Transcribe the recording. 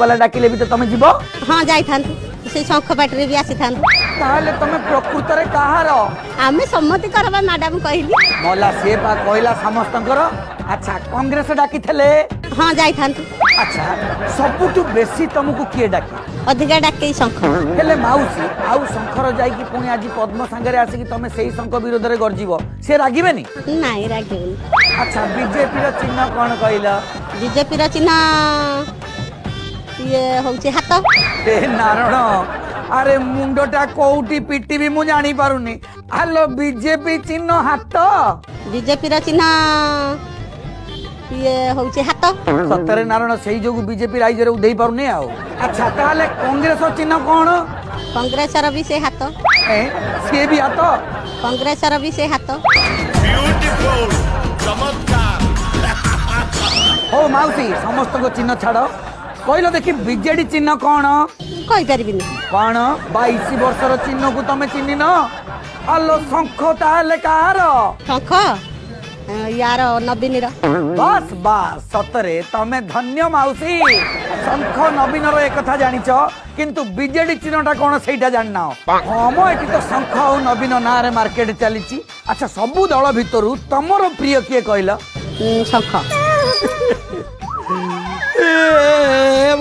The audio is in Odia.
ବାଲା ଡାକିଲେ ବି ତ ତମେ ଯିବ? ହଁ, ଯାଇଥାନ୍ତୁ, ସେଇ ଶଙ୍ଖ ପାଟିରେ ବି ଆସିଥାନ୍ତୁ। ତାହେଲେ ତମେ ପ୍ରକୃତରେ କାହାର? ଆମେ ସମସ୍ତଙ୍କର ବା ମ୍ୟାଡାମ କହିଲି। ମଲା, ସିଏ ପା କହିଲା ସମସ୍ତଙ୍କର। ଆଚ୍ଛା, କଂଗ୍ରେସ ଡାକିଥିଲେ? ହଁ, ଯାଇଥାନ୍ତୁ। ଆଚ୍ଛା, ସବୁଠୁ ବେଶୀ ତମକୁ କିଏ ଡାକେ? ଅଧିକା ଡାକେଇ ଶଙ୍ଖ। ହେଲେ ମାଉସୀ, ଆଉ ଶଙ୍ଖର ଯାଇକି ପୁଣି ଆଜି ପଦ୍ମ ସାଙ୍ଗରେ ଆସିକି ତମେ ସେଇ ଶଙ୍ଖ ବିରୋଧରେ ଗର୍ଜିବ, ସେ ରାଗିବେନି? ନାଇଁ, ରାଗିବେନି। ଆଚ୍ଛା, ବିଜେପିର ଚିହ୍ନ କଣ କହିଲ? ବିଜେପିର ଚିହ୍ନ ଇଏ ହଉଛି ହାତ। ଏ ନାରଣ, ଆରେ ମୁଣ୍ଡଟା କୋଉଠି ପିଟିବି ମୁଁ ଜାଣିପାରୁନି। ହାଲୋ, ବିଜେପି ଚିହ୍ନ ହାତ? ବିଜେପିର ଚିହ୍ନ ଇଏ ହଉଛି ହାତ। ସତରେ ନାରଣ, ସେଇ ଯୋଗୁ ବିଜେପି ରାଇଜରେ ଉଧେଇ ପାରୁନି ଆଉ। ଆଚ୍ଛା, ତାହେଲେ କଂଗ୍ରେସ ଚିହ୍ନ କଣ? କଂଗ୍ରେସର ବି ସେ ହାତ। ଏ, ସିଏ ବି ହାତ? କଂଗ୍ରେସର ବି ସେ ହାତ। ହଉ ମାଉସୀ, ସମସ୍ତଙ୍କ ଚିହ୍ନ ଛାଡ, କହିଲ ଦେଖି ବିଜେଡି ଚିହ୍ନ କଣ? କହିପାରିବିନି। କଣ, 22 ବର୍ଷର ଚିହ୍ନକୁ ତମେ ଚିହ୍ନିନ? ଆଲୋ, ଶଙ୍ଖ ତାହେଲେ କାହାର? ଶଙ୍ଖ ୟାର, ନବୀନର। ବାସ୍ ବାସ୍, ସତରେ ତମେ ଧନ୍ୟ ମାଉସୀ। ଶଙ୍ଖ ନବୀନର ଏକଥା ଜାଣିଛ, କିନ୍ତୁ ବିଜେଡି ଚିହ୍ନଟା କଣ ସେଇଟା ଜାଣିନାହ। ହଁ ମ, ଏଠି ତ ଶଙ୍ଖ ଆଉ ନବୀନ ନାଁରେ ମାର୍କେଟ ଚାଲିଛି। ଆଚ୍ଛା, ସବୁ ଦଳ ଭିତରୁ ତମର ପ୍ରିୟ କିଏ କହିଲ? ଶଙ୍ଖ। ଏ,